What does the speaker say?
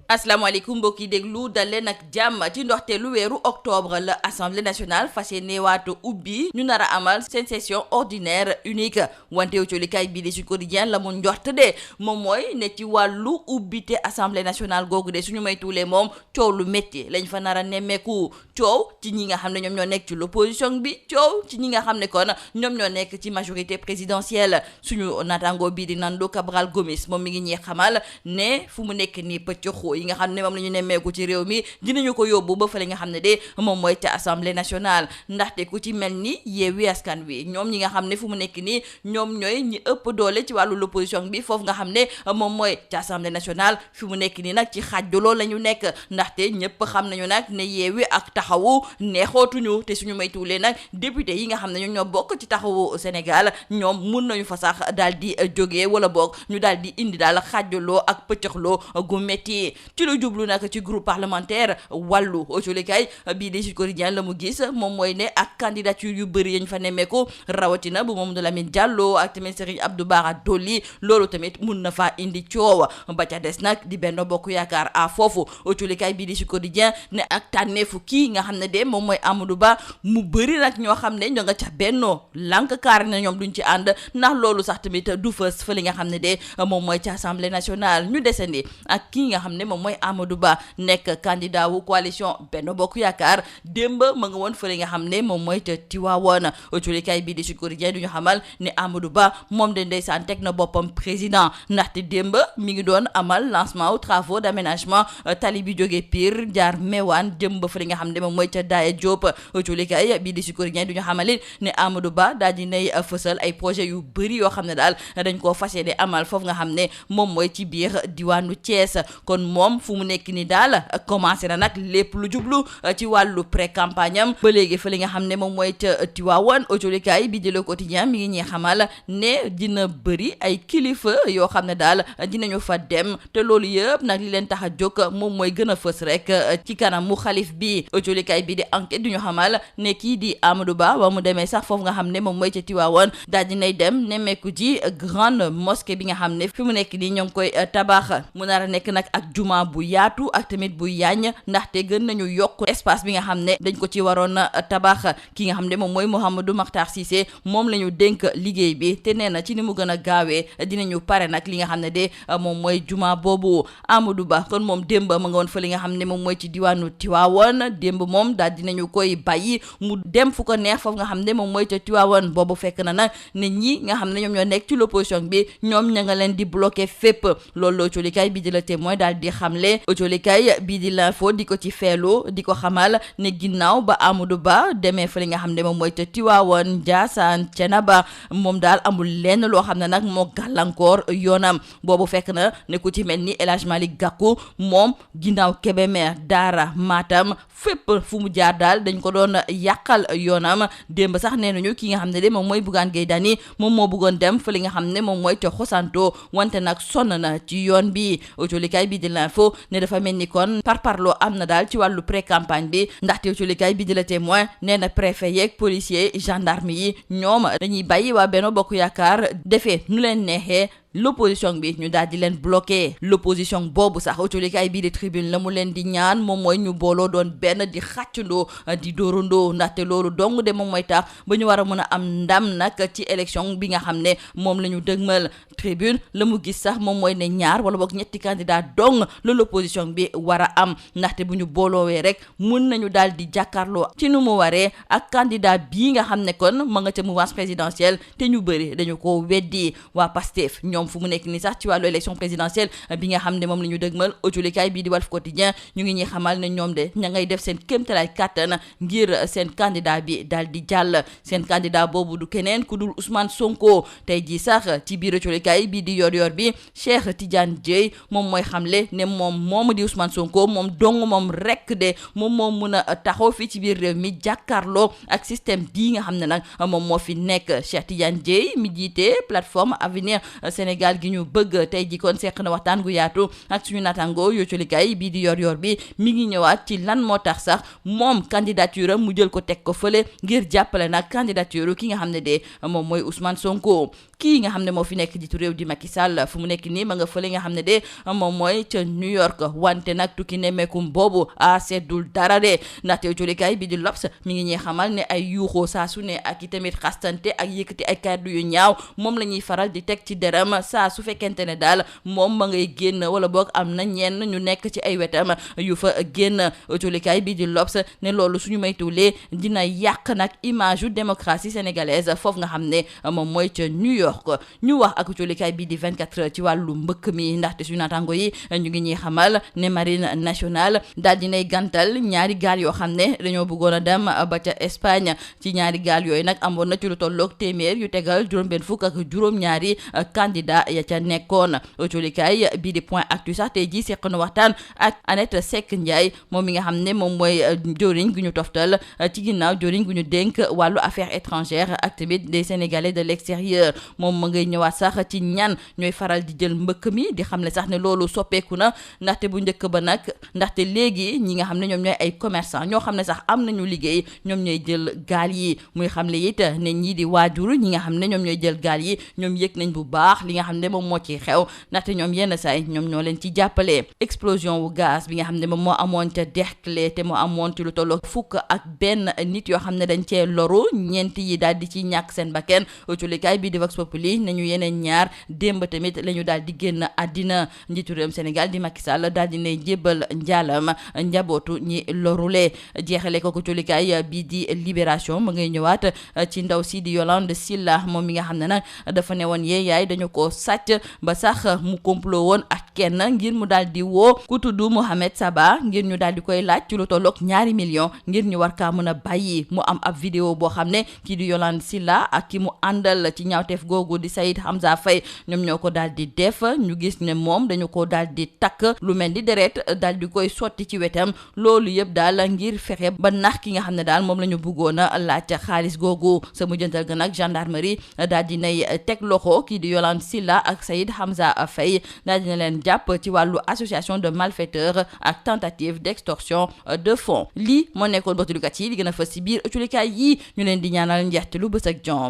asalaamaaleykum mbokk yi déglu dal leen ak jàmm ci ndoxteelu weeru octobre la assemblée nationale fas yéene waatu ubbi ñu nar a amal seen session ordinaire unique wante coolikaay bii di Sud Quotidien la mu njort de moom mooy ne ci wàllu ubbite assemblée nationale googu de suñu may tuulee moom coow lu métti lañ fa nar a nemmeeku coow ci ñi nga xam ne ñoom ñoo nekk ci l'opposition bi coow ci ñi nga xam ne kon ñoom ñoo nekk ci majorité présidentielle suñu naataango bii di Nando Cabral Gomis moom mi ngi ñuy xamal ne fu mu nekk nii pëcc yi nga xam ne moom la ñu nemmeeku ci réew mi dinañu ko yóbbu ba fële nga xam ne de moom mooy ca assemblée nationale ndaxte ku ci mel ni Yewwi Askan Wi ñoom ñi nga xam ne fu mu nekk nii ñoom ñooy ñi ëpp doole ci wàllu l'opposition bi foofu nga xam ne moom mooy ca assemblée nationale fi mu nekk nii nag ci xaajuloo la ñu nekk ndaxte ñëpp xam nañu nag ne Yewwi ak Taxawu neexootuñu te suñu maytuwulee nag député yi nga xam ne ñoom ñoo bokk ci Taxawu Sénégal ñoom mun nañu fa sax daal di jógee wala boog ñu daal di indi daal xaajuloo ak pëccëxloo gu métti ci lu jublu nag ci groupe parlementaire wàllu autolikay bii di Sud Quotidien la mu gis moom mooy ne ak candidature yu bëri yañ fa nemmeeku rawatina bu Mamadou Lamine Diallo ak tamit Serigne Abdou Bara Dolly loolu tamit mun na faa indi coow ba ca des nag di Benno Bokk Yaakaar a foofu autolikay bii di Sud Quotidien ne ak tànneefu kii nga xam ne de moom mooy Amadou Ba mu bëri nag ñoo xam ne ñoo nga ca Benno lànk kaar na ñoom duñ ci ànd ndax loolu sax tamit du fës fa li nga xam ne de moom mooy ci assemblée nationale ñu desandi ak kii nga xam ne moom mooy Amadou Ba nekk candidat wu coalition Benno Bokk Yaakaar démb ma nga woon fële nga xam ne moom mooy ca Tiwaawoon autolikay bii di Sud Quotidien du ñu xamal ne Amadou Ba moom de ndeysaan teg na boppam président ndaxte démb mi ngi doon amal lancement wu travaux d'aménagement tali bi jógee Pire jaar Mewane jëm ba fële nga xam ne moom mooy ca Daaya Diop autolikay bii di Sud Quotidien du ñu xamal ne Amadou Ba daal di nay fësal ay projet yu bëri yoo xam ne daal dañ koo fas yéene amal foofu nga xam ne moom mooy ci biir diwaanu Thiès kon moom fu mu nekk ni daal commencé na nag lépp lu jublu ci wàllu pré campagne am ba léegi fa li nga xam ne moom mooy ca Tiwaawan autolikaay bi di Le Quotidien mi ngi ñuy xamal ne dina bëri ay kilifa yoo xam ne daal dinañu fa dem te loolu yëpp nag li leen tax a jóg moom mooy gën a fës rek ci kanam mu xalif bi autolikaay bi di enquête du ñu xamal ne kii di Amadou Ba ba mu demee sax foofu nga xam ne moom mooy ca Tiwaawan daal dinay dem nemmeeku ji grande mosquée bi nga xam ne fi mu nekk nii ñoo ngi koy tabax mu nar a nekk nag ak juma bu yaatu ak tamit bu yaañ ndaxte gën nañu yokk espace bi nga xam ne dañ ko ci waroon tabax ki nga xam ne moom mooy Mouhamadou Makhtar Cissé moom la ñu dénk liggéey bi te nee na ci ni mu gën a gaawee dinañu pare nag li nga xam ne de moom mooy juma boobu Amadou Ba kon moom démb ma nga woon fa li nga xam ne moom mooy ci diwaanu Tiwaawoon démb moom daal dinañu koy bàyyi mu dem fu ko neex foofu nga xam ne moom mooy ca Tiwaawoon boobu fekk na nag ne ñi nga xam ne ñoom ñoo nekk ci l'opposition bi ñoom ña nga leen di bloqué fépp loolu la coolikaay bi di la témoin daal di xamle autolikay bii di l'info di ko ci feelu di ko xamal ne ginnaaw ba Amadou Ba demee fa li nga xam ne moom mooy ca Tiwaawoon Ndiassane Thiénaba moom daal amul lenn loo xam ne nag moo gàllankoor yoonam boobu fekk na ne ku ci mel ni El Hadj Malick Gakou moom ginnaaw Kébémer Daara Matam fépp fu mu jaar daal dañ ko doon yàqal yoonam démb sax nee nañu ki nga xam ne de moom mooy Bougane Gueye Dany moom moo bëggoon dem fa li nga xam ne moom mooy ca Xosanto wante nag sonn na ci yoon bi autolikaay bi di l'info ne dafa mel ni kon parparloo am na daal ci wàllu pré campagne bi ndaxte autolikaay bi di la témoin nee na préfet yeeg policier gendarme yi ñoom dañuy bàyyi waa Benno Bokk Yaakaar defee nu leen neexee l'opposition bi ñu daal di leen bloqué l'opposition boobu sax autolikaay bii di tribune la mu leen di ñaan moom mooy ñu booloo doon benn di xàccandoo di dóorandoo ndaxte loolu dong de moom mooy tax ba ñu war a mën a am ndam nag ci élection bi nga xam ne moom la ñu dëgmal tribune la mu gis sax moom mooy ne ñaar wala boog ñetti candidat dong la l'opposition bi war a am ndaxte bu ñu booloowee rek mun nañu daal di jàkkaarloo ci nu mu waree ak candidat bii nga xam ne kon ma nga ca mouvance présidentielle te ñu bëri dañu ko weddi waa Pastef ñoom fu mu nekk ni sax ci wàllu élection présidentielle bi nga xam ne moom la ñu dëgmal autolikaay bii di Walf Quotidien ñu ngi ñuy xamal ne ñoom de ña ngay def seen kéemtalaay kàttan ngir seen candidat bi daal di jàll seen candidat boobu du keneen ku dul Ousmane Sonko tey jii sax ci biir autolikaay bii di yor bi Cheikh Tidiane Dièye moom mooy xamle ne moom di Ousmane Sonko moom dong moom rek de moom mun a taxaw fii ci biir réew mi jàkkaarloo ak système bii nga xam ne nag moom moo fi nekk Cheikh Tidiane Dièye mi jiite plateforme Avenir Sénégal gi ñu bëgg tey ji kon seq na waxtaan gu yaatu ak suñu naataango yoo colikaay bii di yor bi mi ngi ñëwaat ci lan moo tax sax moom candidature am mu jël ko teg ko fële ngir jàppale nag candidature ki nga xam ne de moom mooy Ousmane Sonko kii nga xam ne moo fi nekk jiitu réew di Macky Sall fu mu nekk nii ma nga fële nga xam ne de moom mooy ca New York wante nag tukki nemmeekum boobu seddul dara de ndaxte colikaay bi di L'Obs mi ngi ñuy xamal ne ay yuuxoo saa su ne ak i tamit xastante ak yëkkati ay kàddu yu ñaaw moom la ñuy faral di teg ci deram saa su fekkente ne daal moom ma ngay génn wala boog am na ñenn ñu nekk ci ay wetam yu fa génn. colikaay bi di L'Obs ne loolu suñu maytuwulee dina yàq nag image yu démocratie sénégalaise foofu nga xam ne moom mooy ca New York. ñu wax ak colikaay bi di 24 heures ci wàllu mbëkk mi ndaxte suñu naataango yi ñu ngi ñuy xamal ne marine nationale daal dinay gantal ñaari gaal yoo xam ne dañoo bëggoon a dem ba ca Espagne. ci ñaari gaal yooyu nag amoon na ci lu tolloog téeméer yu tegal juróom-benn fukk ak juróom-ñaari candidat ya ca nekkoon. colikaay bii di Point Actu sax tey jii seq na waxtaan ak Annette Seck Ndiaye moom mi nga xam ne moom mooy joriñ gu ñu toftal ci ginnaaw joriñ gu ñu dénk wàllu affaires étrangères ak tamit des Sénégalais de l'extérieur. moom ma ngay ñëwaat sax ci ñan ñooy faral di jël mbëkk mi di xam ne sax ne loolu soppeeku na ndaxte bu njëkk ba nag ndaxte léegi ñi nga xam ne ñoom ñooy ay commerçant ñoo xam ne sax am nañu liggéey ñoom ñooy jël gaal yi muy xam le it ne ñii di waajur ñi nga xam ne ñoom ñooy jël gaal yi ñoom yëg nañ bu baax li nga xam ne moom moo ciy xew ndaxte ñoom yenn saay ñoom ñoo leen ci jàppale. explosion wu gaz bi nga xam ne moom moo amoon ca Derklé te moo amoon ci lu tolloo fukk ak benn nit yoo xam ne dañ cee loru ñeenti yi daal di ci ñàkk seen bakken. culikaay bi di Vox Populi nañu yeneen ñaar démb tamit la ñu daal di génn àddina. njiitu réewum Sénégal di Macky Sall daal di ne jébbal njaalam njabootu ñi lorule. jeexale ko culikaay bi di Libération ma ngay ñëwaat ci ndaw si di Yolande Sylla moom mi nga xam ne nag dafa ne woon yaay dañu ko sàcc ba sax mu complot woon ak kenn ngir mu daal di woo ku tudd Mohamed Saba ngir ñu daal di koy laaj ci lu tolloog 2 millions ngir ñu war kaa mën a bàyyi. mu am ab vidéo boo xam ne kii di Yolande Sylla ak ki mu àndal ci ñaawteef googu di Saïd Hamza Faye ñoom ñoo ko daal di def. ñu gis ne moom dañu ko daal di takk lu mel ni deret daal di koy sotti ci wetam loolu yëpp daal ngir fexe ba nax ki nga xam ne daal moom la ñu bëggoon a laaj xaalis googu. sa mujjantal ga nag gendarmerie daal di nay teg loxo kii di Yolande Sylla ak Saïd Hamza Faye daal dina leen jàpp ci wàllu association de malfaiteurs ak tentative d'extorsion de fonds. lii moo nekkoon botulukat yi di gën a fës ci biir ëcculikaay yi ñu leen di ñaanal njeexte lu bës ak jom.